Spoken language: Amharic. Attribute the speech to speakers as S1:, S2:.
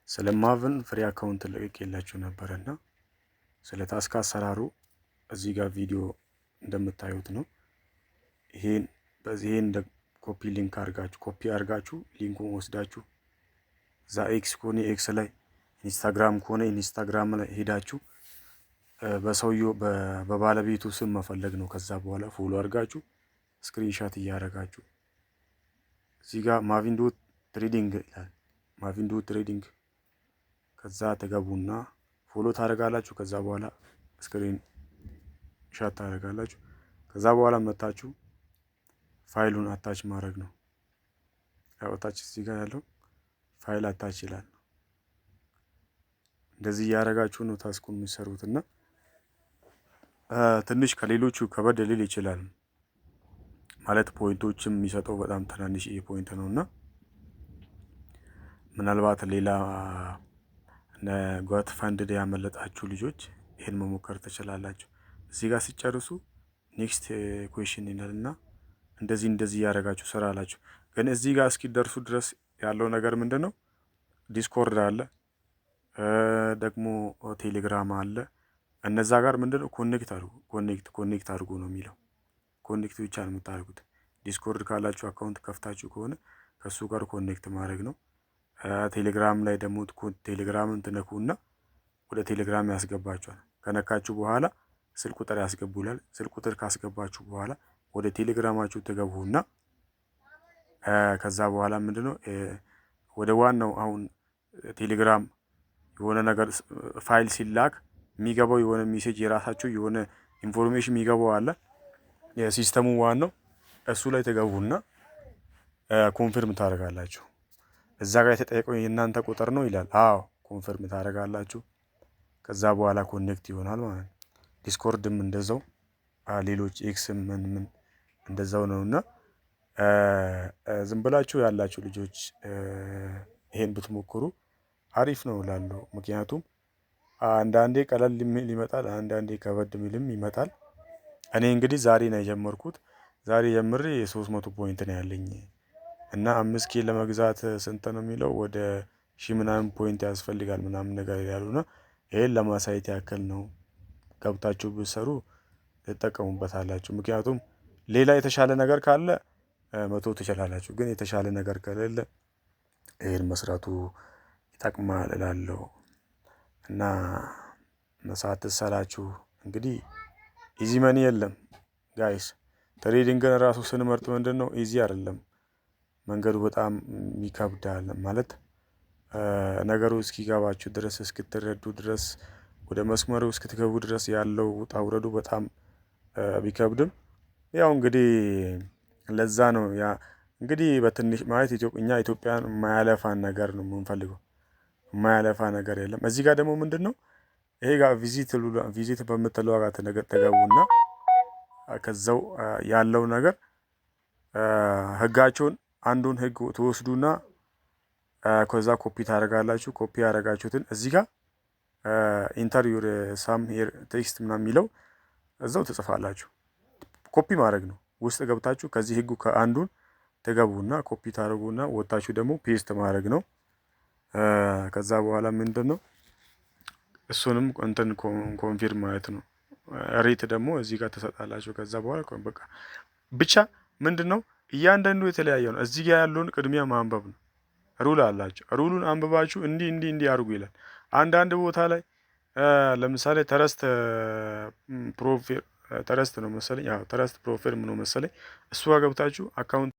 S1: ስለ Maven free account ለቅቄላችሁ ነበረ እና ስለ task አሰራሩ እዚህ ጋር ቪዲዮ እንደምታዩት ነው። ይሄን በዚህ ይሄን copy link አድርጋችሁ፣ ኮፒ አድርጋችሁ link ኡን ወስዳችሁ እዛ X ከሆነ X ላይ፣ Instagram ከሆነ Instagram ላይ ሄዳችሁ በሰውየው በባለቤቱ ስም መፈለግ ነው። ከዛ በኋላ follow አድርጋችሁ screenshot እያደረጋችሁ እዚህ ጋር Maven.trading ይላል። Maven.trading ከዛ ትገቡና follow ታደርጋላችሁ። ከዛ በኋላ screenshot ታደርጋላችሁ። ከዛ በኋላ መታችሁ ፋይሉን attach ማድረግ ነው። ያው attach እዚህ ጋር ያለው file attach ይላል። እንደዚህ እያደረጋችሁ ነው task ኡን የሚሰሩት እና ትንሽ ከሌሎቹ ከበድ ሊል ይችላል። ማለት point ኦችም የሚሰጠው በጣም ትናንሽ point ነው እና ምናልባት ሌላ Got Funded ያመለጣችሁ ልጆች ይሄን መሞከር ትችላላችሁ። እዚህ ጋር ሲጨርሱ next question ይላል እና እንደዚህ እንደዚህ እያደረጋችሁ ስራ አላችሁ። ግን እዚህ ጋር እስኪደርሱ ድረስ ያለው ነገር ምንድን ነው? Discord አለ፣ ደግሞ ቴሌግራም አለ። እነዛ ጋር ምንድን ነው connect አድርጉ፣ connect connect አድርጉ ነው የሚለው። Connect ብቻ ነው የምታደርጉት። Discord ካላችሁ፣ account ከፍታችሁ ከሆነ ከእሱ ጋር connect ማድረግ ነው። ቴሌግራም ላይ ደግሞ ቴሌግራምን ትነኩና ወደ ቴሌግራም ያስገባችኋል። ከነካችሁ በኋላ ስልክ ቁጥር ያስገቡላል። ስልክ ቁጥር ካስገባችሁ በኋላ ወደ ቴሌግራማችሁ ትገቡና ከዛ በኋላ ምንድነው ወደ ዋናው አሁን ቴሌግራም የሆነ ነገር ፋይል ሲላክ የሚገባው የሆነ message፣ የራሳችሁ የሆነ information የሚገባው አለ። የ system ኡ ዋናው እሱ ላይ ትገቡና confirm ታደርጋላችሁ። እዛ ጋር የተጠየቀው የእናንተ ቁጥር ነው ይላል። አዎ፣ confirm ታደርጋላችሁ። ከዛ በኋላ connect ይሆናል ማለት ነው። Discord ም እንደዛው፣ ሌሎች X ም ምን ምን እንደዛው ነው እና ዝም ብላችሁ ያላችሁ ልጆች ይሄን ብትሞክሩ አሪፍ ነው እላለሁ። ምክንያቱም አንዳንዴ ቀለል የሚል ይመጣል፣ አንዳንዴ ከበድ የሚልም ይመጣል። እኔ እንግዲህ ዛሬ ነው የጀመርኩት። ዛሬ ጀምሬ የ300 point ነው ያለኝ እና 5K ለመግዛት ስንት ነው የሚለው፣ ወደ ሺህ ምናምን point ያስፈልጋል ምናምን ነገር ይላሉና ይሄን ለማሳየት ያክል ነው። ገብታችሁ ብትሰሩ ትጠቀሙበታላችሁ። ምክንያቱም ሌላ የተሻለ ነገር ካለ መተው ትችላላችሁ። ግን የተሻለ ነገር ከሌለ ይሄን መስራቱ ይጠቅማል እላለሁ። እና ሳትሰላችሁ እንግዲህ easy money የለም guys። Trading ን ራሱ ስንመርጥ ምንድነው easy አይደለም። መንገዱ በጣም ይከብዳል፣ ማለት ነገሩ እስኪገባችሁ ድረስ፣ እስክትረዱ ድረስ፣ ወደ መስመሩ እስክትገቡ ድረስ ያለው ውጣ ውረዱ በጣም ቢከብድም ያው እንግዲህ ለዛ ነው ያ እንግዲህ በትንሽ ማለት እኛ ኢትዮጵያን የማያለፋን ነገር ነው የምንፈልገው። የማያለፋ ነገር የለም። እዚህ ጋር ደግሞ ምንድን ነው ይሄ ጋር visit በምትለው ጋር ትገቡና ከዛው ያለው ነገር ህጋቸውን አንዱን ህግ ትወስዱና ከዛ ኮፒ ታደርጋላችሁ። ኮፒ ያደረጋችሁትን እዚህ ጋር enter your some here text ምናምን የሚለው እዛው ትጽፋላችሁ። ኮፒ ማድረግ ነው። ውስጥ ገብታችሁ ከዚህ ህጉ ከአንዱን ትገቡና ኮፒ ታደርጉና ወጣችሁ ደግሞ paste ማድረግ ነው። ከዛ በኋላ ምንድን ነው እሱንም እንትን confirm ማለት ነው። Rate ደግሞ እዚህ ጋር ትሰጣላችሁ። ከዛ በኋላ በቃ ብቻ ምንድን ነው እያንዳንዱ የተለያየ ነው። እዚህ ጋር ያለውን ቅድሚያ ማንበብ ነው። Rule አላቸው። Rule ኡን አንብባችሁ እንዲህ እንዲህ እንዲህ አድርጉ ይላል። አንዳንድ ቦታ ላይ ለምሳሌ trust prop firm፣ trust ነው መሰለኝ። አዎ፣ trust prop firm ነው መሰለኝ። እሱ ጋር ገብታችሁ account